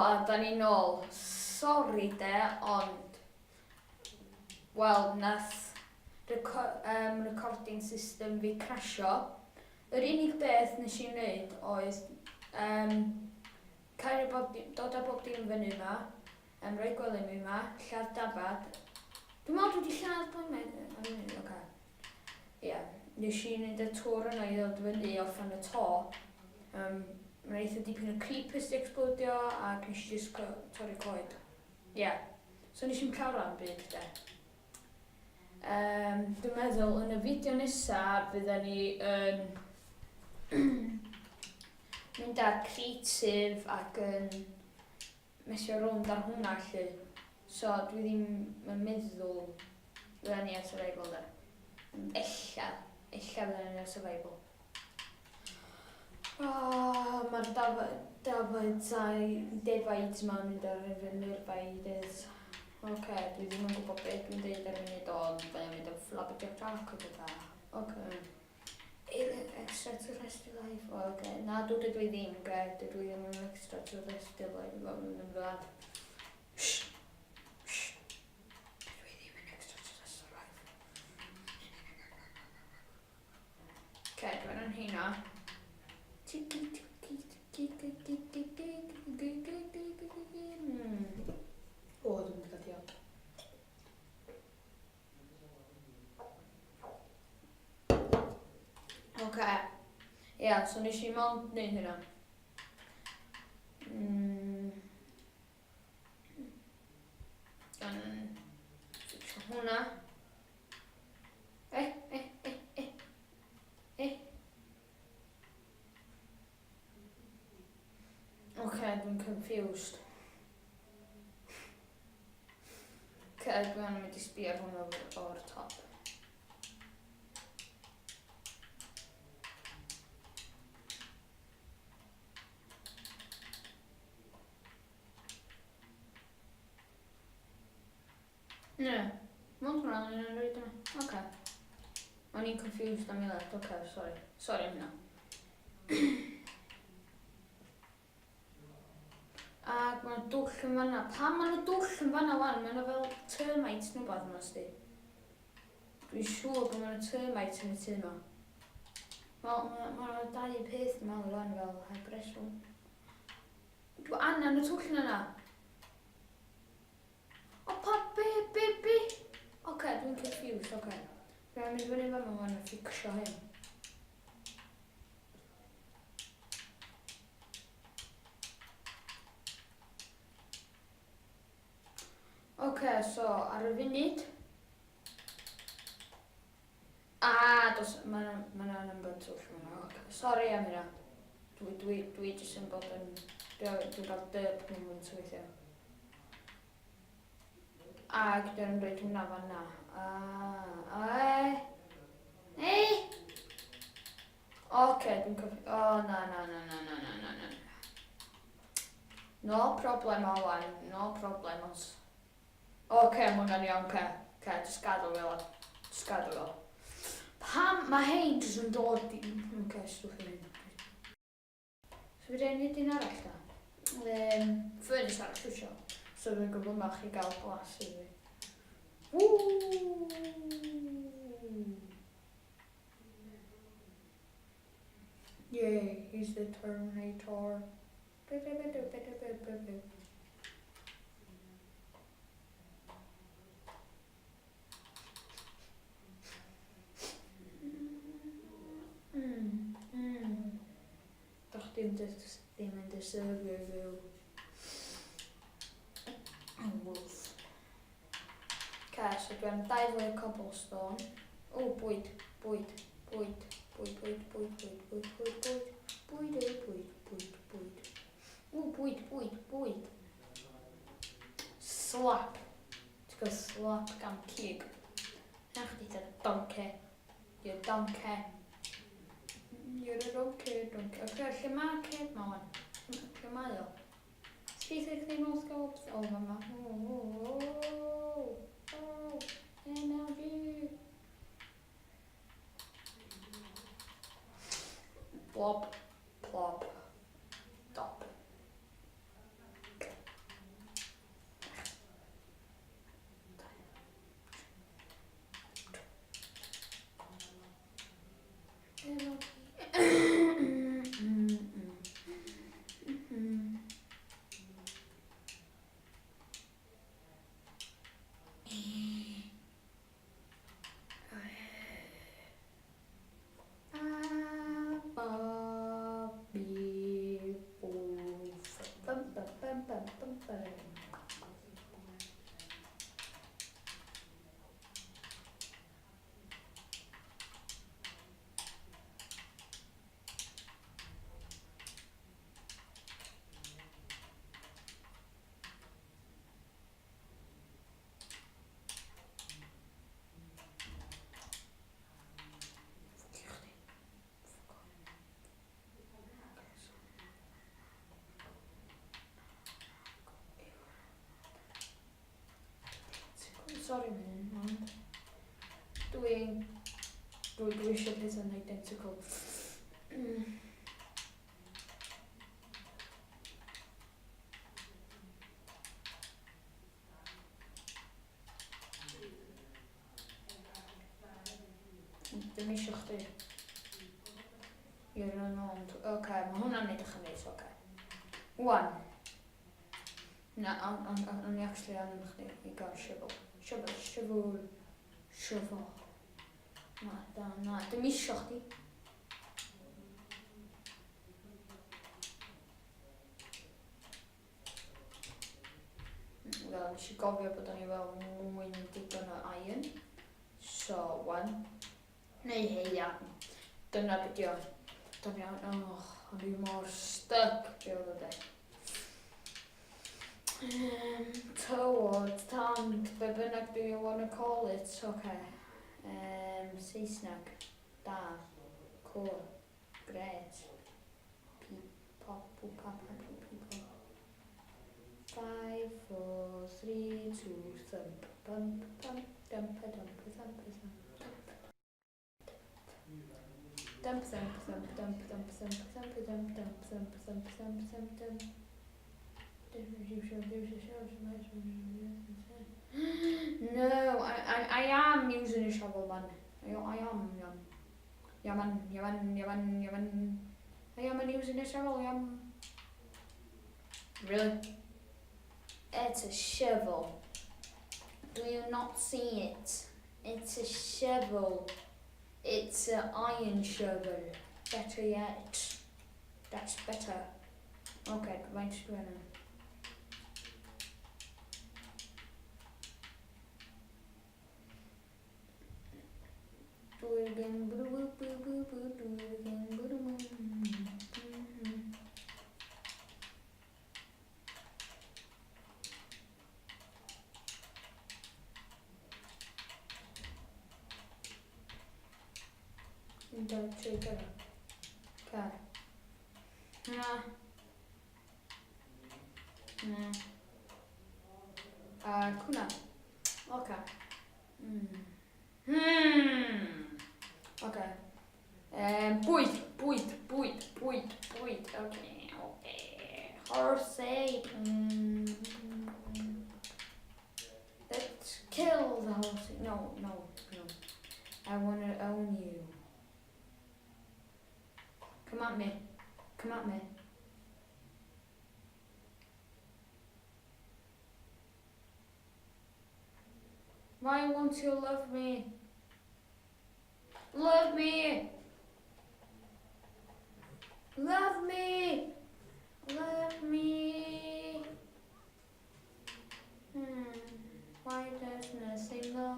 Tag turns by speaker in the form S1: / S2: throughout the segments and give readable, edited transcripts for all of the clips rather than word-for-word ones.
S1: a da ni nôl. Sori de, ond... Wel, nath reco um, recording system fi crasio. Yr unig beth nes i wneud oedd um, cael bob dim, dod â bob dim fyny yma, um, rhoi gwely mi yma, lladd dafad. Dwi'n meddwl dwi wedi lladd boi yma, oce. Okay. Ie, nes i wneud y tŵr yna i ddod fyny off yn y to. Um, Mae'n eitha dipyn o creepers di explodio ac nes i just torri coed. Ie. Yeah. So nes i'm llawer am byd de. Um, dwi'n meddwl yn y fideo nesa fydda ni yn mynd ar creative ac yn mesio rownd ar hwnna 'lly. So dwi ddim yn meddwl fydda ni ar survival de. Ond ella, ella fydda ni ar survival. Oh, mae'r daf dafaid a'i defaid ma'n mynd ar fy nyrfau i dyd. Oce, okay, dwi ddim yn gwybod beth dwi'n deud ar y funud ond mae'n mynd yn flabberjack o bethau. Oce. Okay. Extraterrestrial life, o oce. Na, dw dydw i ddim, ge, dydw i ddim yn extraterrestrial life. Shh! Shh! Dydw i ddim yn extraterrestrial life. Oce, dwi'n yn heina. Tiki, tiki, tiki, tiki, tiki, tiki, tiki, tiki, hmm.
S2: O, dwi'n mynd i gael diod.
S1: Oce. Ia, so nes i mond neud hynna. Mm. Gan fixio hwnna. E, e, e, e. E. Oce, dwi'n confused. Oce, dwi angen mynd i sbio ar hwn o'r, o'r top. Ne, mond hwnna o'n i'n rhaid yna. Oce. O'n i'n confused am eiliad, oce, sorry. Sorry am hynna. Ac mae dwll yn fanna. Pam mae yna dwll yn fanna wan? Mae yna fel termites neu beth yma sti. Dwi'n siŵr bod yna termites yn y tŷ yma. Wel, mae ma yna dau peth yn meddwl wan fel heb reswm. Dwi angen y twll yna. O pa, be, be, be? Oce, okay, dwi'n confused, oce. Okay. Dwi'n mynd fyny fama wan a fixio hyn. Ok, so ar y funud... Ah, dos, mae yna ma na number twll yma. Ok, sorry am hynna. Dwi, dwi, dwi jyst yn bod yn... Dwi'n dwi gael derp moment weithiau. Ac dwi'n rhaid hwnna fanna. Ah, e! E! Oce, dwi'n cofio... O, na, na, na, na, na, na, na, na. No problem, Alan. No problemos. Oce, mae hwnna'n iawn, ce. Ce, jyst gadael fel o. Jyst gadael fel. Pam mae hein jyst yn dod i... Oce, stwff i hyn. So fi rhaid un arall da. Um, furnace arall dwi isio. So dwi'n gyflymach i gael glas i fi. Woo! Yay, he's the Terminator. Mm, mm. Dach chdi'n ddim yn deserfio i fyw. Wolf. Oce, so dwi am dau fwy o cobblestone. O, bwyd, bwyd, bwyd, bwyd, bwyd, bwyd, bwyd, bwyd, bwyd, bwyd, bwyd, o, bwyd, bwyd, bwyd. O, bwyd, bwyd, bwyd. Slap. Ti'n gael slap gan cig. Na chdi ta donkey. You're donkey. You're a donkey, donkey. Oce, lle mae'r ceg ma wan? Lle mae o? 360 no scopes. O, fama. O, o, o, o, MLG. Blob, plop, dop. eisiau pethau'n identical. Ddim eisiau chdi. You're an old. Oce, okay, mae hwnna'n edrych yn neis, oce. Okay. Wan. Na, o'n i actually angen chdi i gael shovel. Shovel, shovel, shovel. Na, na, na, dim isio chdi. Wel, nes i gofio bod o'n i fel mwy na digon o iron. So, wan. Neu haearn. Dyna beth di o. Dyna iawn. Oh, o'n i mor stuck. Be oedd o de? Tywod, tant, be bynnag do you wanna call it, okay. Saesneg, da, cool, great. P, pop, pw, pa, pa, pw, pi, po. 5, 4, 3, 2, thump, bump, bump, dump, dump, thump, thump, dump. Dump, thump, thump, dump, dump, thump, thump, dump, dump, thump, thump, thump, thump, dump. No, I am using a shovel, man. I am, yeah. Yeah, man, yeah, man, yeah, man, yeah, man. I am using a shovel, yeah. Really? It's a shovel. Do you not see it? It's a shovel. It's an iron shovel. Better yet. That's better. Okay, faint dwi angen? Do it again, boo boo boo boo boo, do it again, boo boo boo. 1, 2, 3, 4. Okay. Na. Na. Ac hwnna. Oce. Oce. Bwyd, bwyd, bwyd, bwyd, bwyd. Oce, oce. Horsey. Let's kill the horsey. No, no, no. I want to own you. Come at me. Come at me. Why won't you love me? Love me! Love me! Love me! Why does nothing no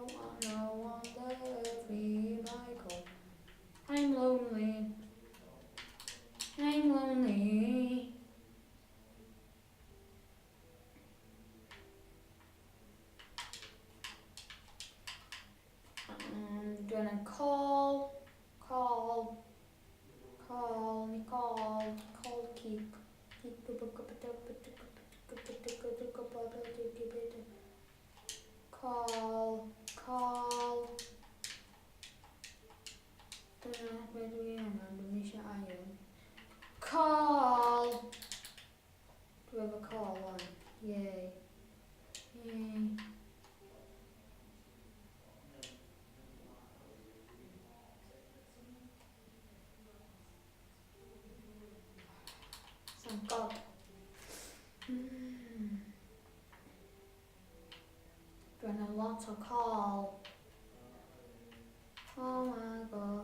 S1: one, no one love me, Michael? I'm lonely. I'm lonely. I'm gonna call, call, call, Nicole, call, keep. Call, call. Dyna be dwi angen, dwi'n eisiau iron. Call! Dwi efo call wan. Yay. Yay. Thank God. Dwi'n angen lot o coal. Oh my God.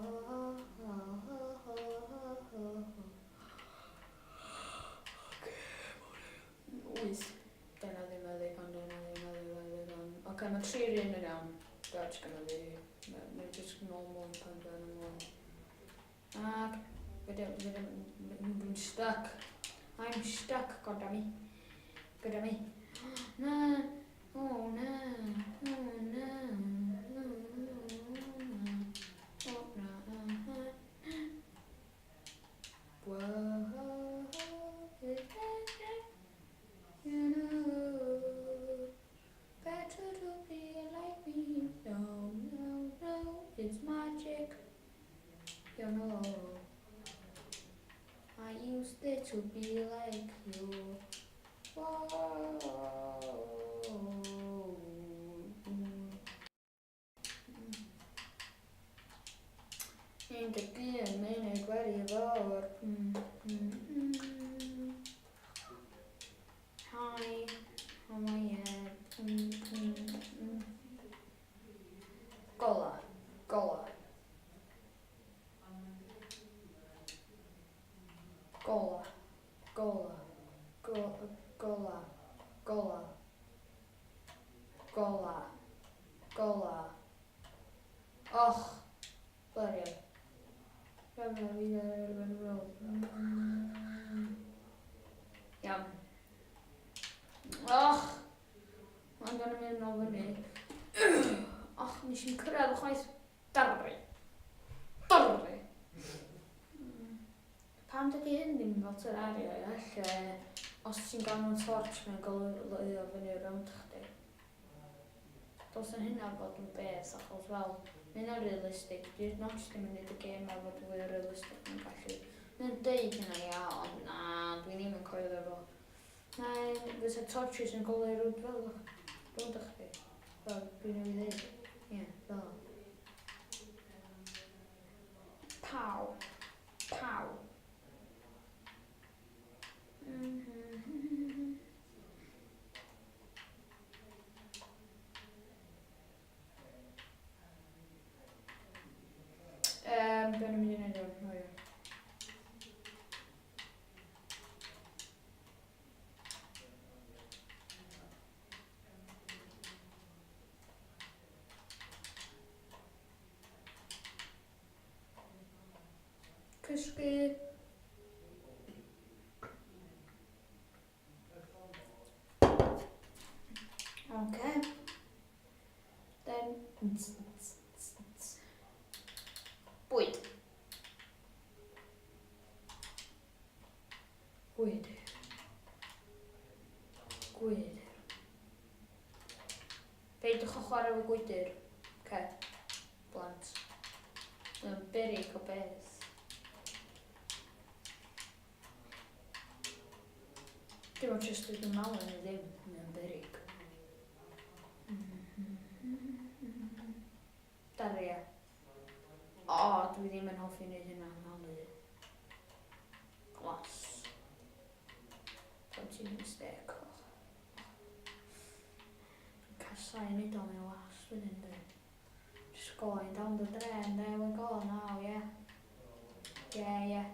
S1: 8. Dyna ddim yn ddigon, dyna ddim yn ddigon. Oce, mae tri'r un yn iawn. Dwi'n just gonna fi. Mae'n just normal pan dwi'n ymlaen. Ac, dwi'n stuck. I'm stuck, God damn it. God damn it. Na, oh na, oh na, oh na, oh na, na. Whoa, is that you know, better to be like me. No, no, no, it's magic. Little be like you. Whoa. 11 munud wedi fod. Hi, how are you? Gola, gola. Gola, gola, go, gola, gola, gola, gola. Och, bloody hell. Iawn. Och! Mae'n gonna mynd nôl fyny. Och, nes i'n cyrraedd y chwaith. Darri. Darri. Pam dydy hyn ddim fel Terraria, ia? Lle os ti'n gael mewn torch mae'n goleuo fyny rownd chdi. Dylsen hynna fod yn beth achos fel, mae hynna'n realistig. Di'r Notch ddim yn neud y gêm a fod fwy realistig mae'n gallu. Mae'n deud hynna ia, ond na, dwi ddim yn coelio fo. Mae'n, fysa torches yn goleuo rownd fel, rownd chdi. Fel, dwi'n newydd ddeud. Ie, fel. Pow. Pow. Be o'n i'n mynd i wneud o'n? O ie. Cysgu. Okay. Then, bwyd. Gwyd. Gwyd. Peidiwch â chwarae efo gwydr. Ce. Blant. Mae'n beryg o beth. Dim ots os dwi'n malu neu ddim, mae'n beryg. Daria. O, dwi ddim yn hoffi wneud hynna, malu. Glas. Pan ti'n mistake. Dwi'n casau wneud o, mae'n last wedyn, dwi. Just going down the drain, there we go now, yeah. Yeah.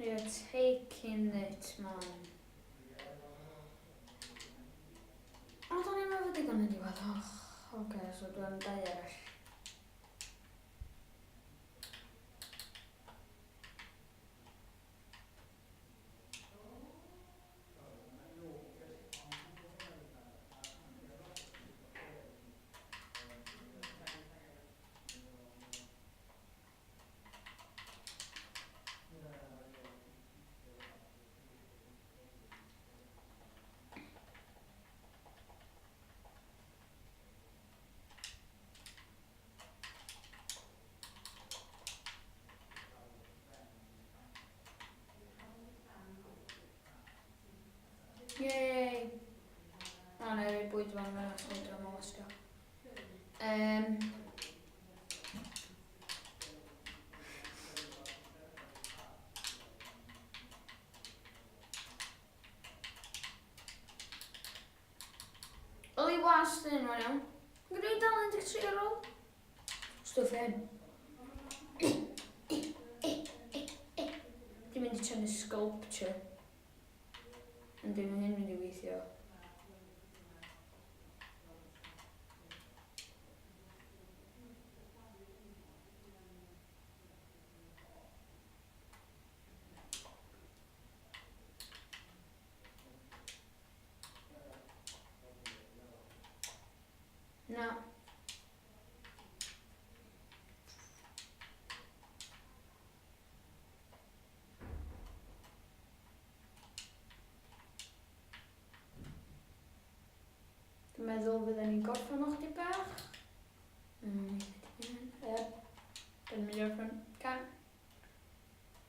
S1: You're taking it, man. O, do'n i'n meddwl digon yn diwedd. Och, oce, so dwi'n dau arall. bwyd fan yma, so dwi'n molestio. Um, Oli was dyn nhw'n iawn. Mae gen i dal 13 ar ôl. Stwff hyn. Dwi'n mynd i tynnu sculpture. Ond dim hyn mynd i weithio. Na. Dwi'n meddwl fydden ni'n gorffen o'ch di bach. Ie. Dwi'n mynd i orffen. Can.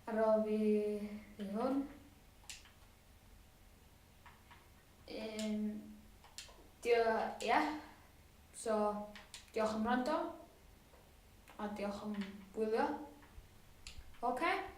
S1: Ar ôl fi fi hwn. Um, dio, ie. Yeah. So, diolch am rando. A diolch am wylio. Oce. Okay.